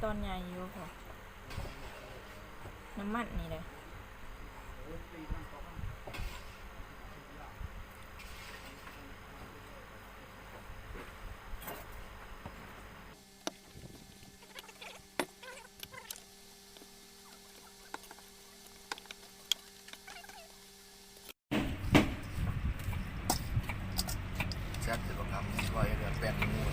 ຕອນໃຫຍ່ຢູ່ພຸ້ນ ນ້ຳມັນນີ້ເດ້. ແຊບຄືບັກຫຳ ຊິວ່າເຮັດແບບແປ້ງໜູ.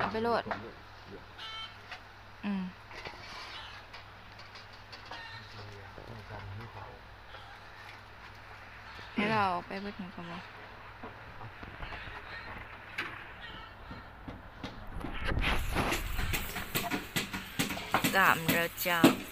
ເອົາໄປໂລດ. ອືມ ໃຫ້ລາວອອກໄປເບິດນີ້ກໍບໍ່ ກາມແລ້ວຈ້າ.